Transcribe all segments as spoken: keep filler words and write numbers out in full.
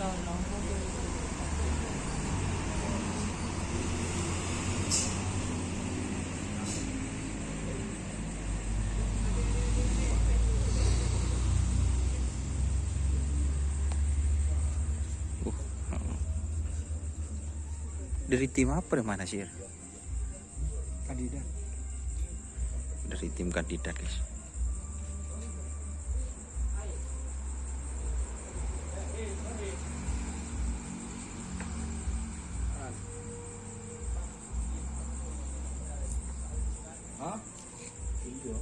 Uh, dari tim apa deh, mana sih? Kandidat. Dari tim kandidat, guys. Hah? Iya.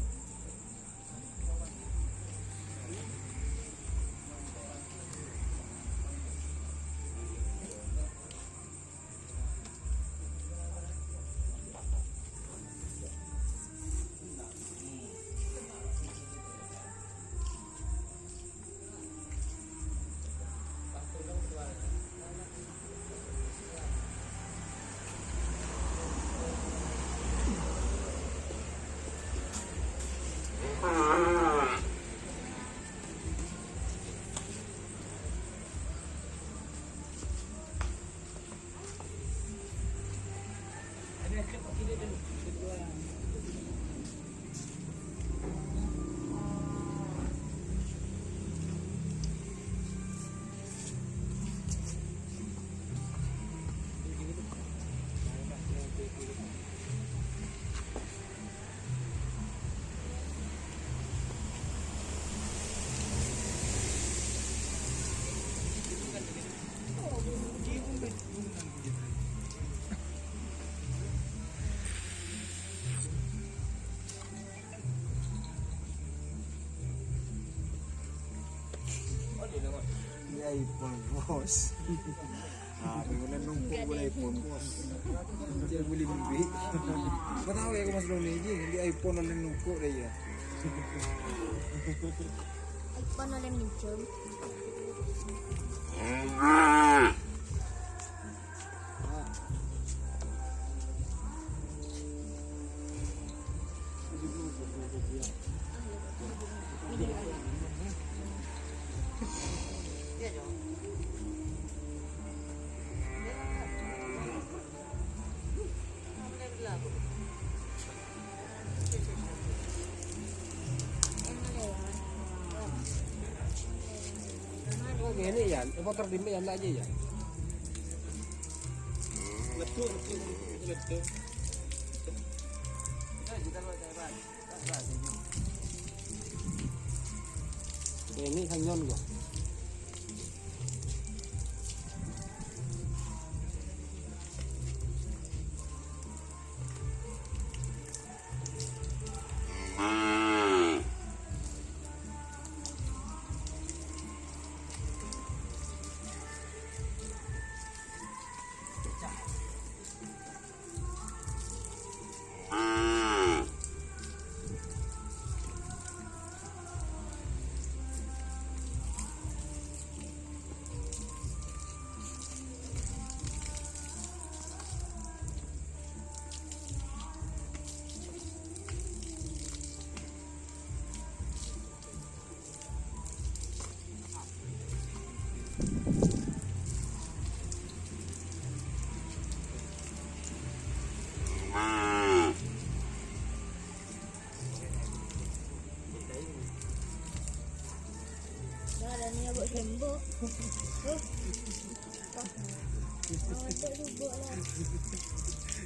Ini iPhone, Bos. Ah, ini nunggu iPhone, Bos. Cek beli beli. Kau tahu ya, Mas Roni ini, ini iPhone oleh nunggu deh ya. iPhone oleh minjem. Ini ya, apa kerdimnya ya, enggak aja ya? Ini sanyon gua.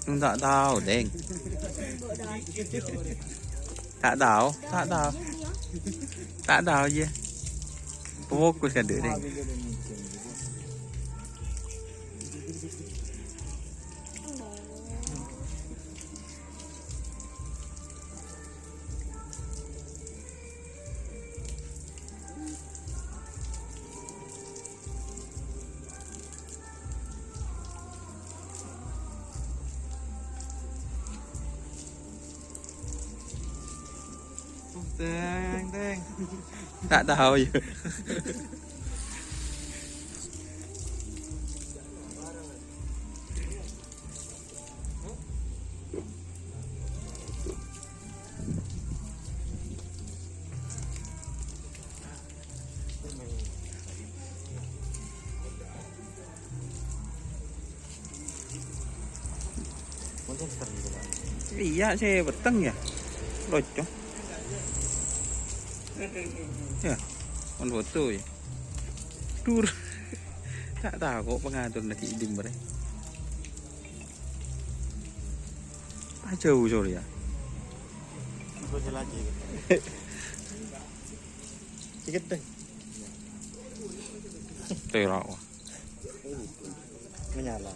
Nung ta' tao, Deng. Ta' tao, ta' tao. Ta' tao, iyâ. Fokus kan, Dek, Deng. Teng, teng. Ta' tao, yâ. Iyâ, sè petteng, yâ. Loco. Yâ, mon foto, yâ. Dur. Ta' tao kok pangator lagi idim, bre. Pas jauh, sorry, yâ. Sikit deh. Tera, wah. Menyala.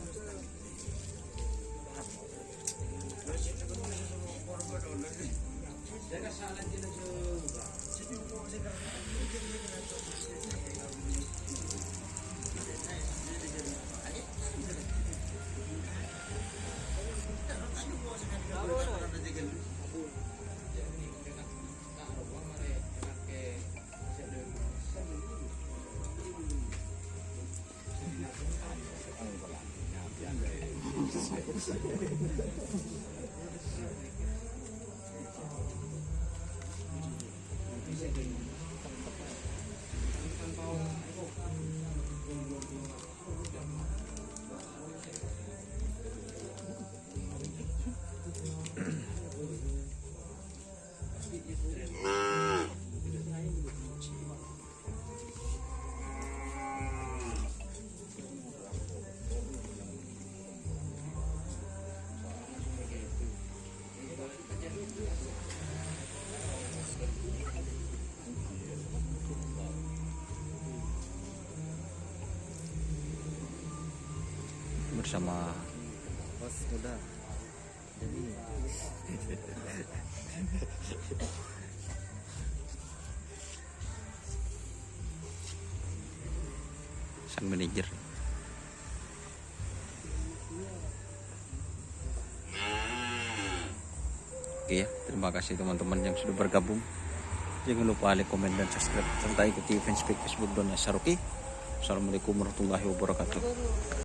Bersama Bos Muda. Sang manajer. Oke ya, terima kasih teman-teman yang sudah bergabung. Jangan lupa like, komen, dan subscribe, serta ikuti fanspage Facebook Doni Asaroki. Assalamualaikum warahmatullahi wabarakatuh.